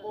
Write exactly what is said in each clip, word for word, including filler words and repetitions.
Tai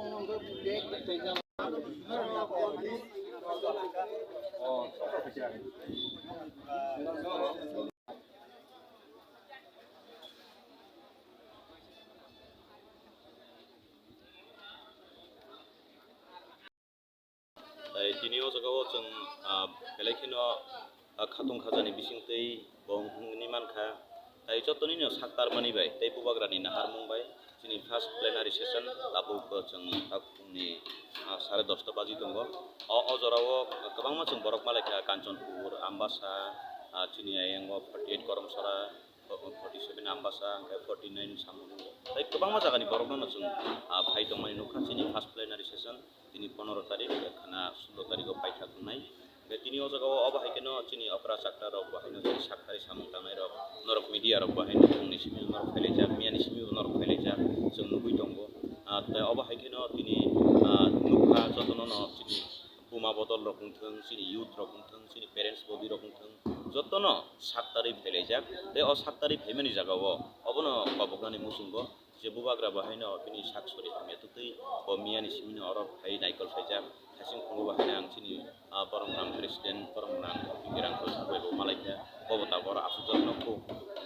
tini o jaga o chwng, ah, belai kheno, ah, khatung khajani bisingtwi bo wngwi mankha. Tai joto nini o saktar mani bai tei bubagrani naharmung bai chini first plenary session tabuk, ah, chwng tak phungni, ah, sare dosta baji tongo. O, o jora o kwbangma chwng borok malaikha, Kanchanpur, Ambasa, ah, chini ayang o forty eight Koromsora, forty seven Ambasa, hwnkhe forty nine Samungo. Tai kwbangma jagani borokno no chwng, ah, phai tongmani nukha chini first plenary session. Tini pondro tarik, khana sulo tariko paikha tongnai. Hwnkhe tini o jaga o obo hai kheno chini okra chakra rok bo haino chini saktari samung tangnai rok, norok media rok bo haino phungni simi norok phailaijak, miyani simi norok phailaijak, chwng nugui tongo. Ah, tai obo hai kheno tini, ah, nukha jotono no chini buma bodol rok wngthwng, chini youth rok wngthwng, chini parents body rok wngthwng, jotono saktari phailaijak. Tei o saktari phaimani jaga o obono koboknani muchungo je bubagra bo haino bini sak sori hamya twtwi bo miyani simino oro phai naikol phaijak. Hasing phungo bo haino ang chini, ah, borok rang president, borok rang Bikirang Kolsuk bai bo malaikha, bobo tabuk oro aswk jotno kho.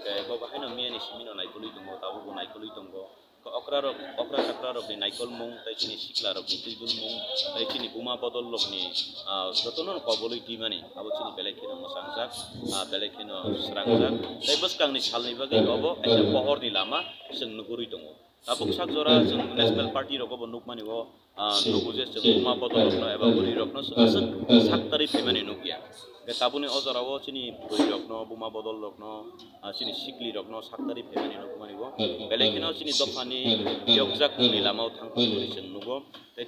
Tei bo bo haino miyani simino naikolwi tongo, tabukbo naikolwi tongo. Okra rok, okra chakra rokni naikolmung, tei chini sikla rokni twidulmung, tei chini buma bodol rokni, ah, jotono kobolwi twimani, abo chini belai kheno mwchangjak, ah, belai kheno srangjak. Tei bwskangni salni bagwi obo kaisa pohorni lama chwng nugurwi tongo. Tabuk sak jora chwng National Party rogo bo nukmani o, ah, nugo je chwng buma bodol rokno eba bwrwi rokno chwng aswk saktari phaimani nukya. Hwnkhe tabukni o jorao chini bwrwi rokno, buma bodol rokno, ah, chini sikli rokno saktari phaimani nukmani o. Belai kheno chini dophani yokjak mungni lamao thangthok hwnwi chwng nugo. Tei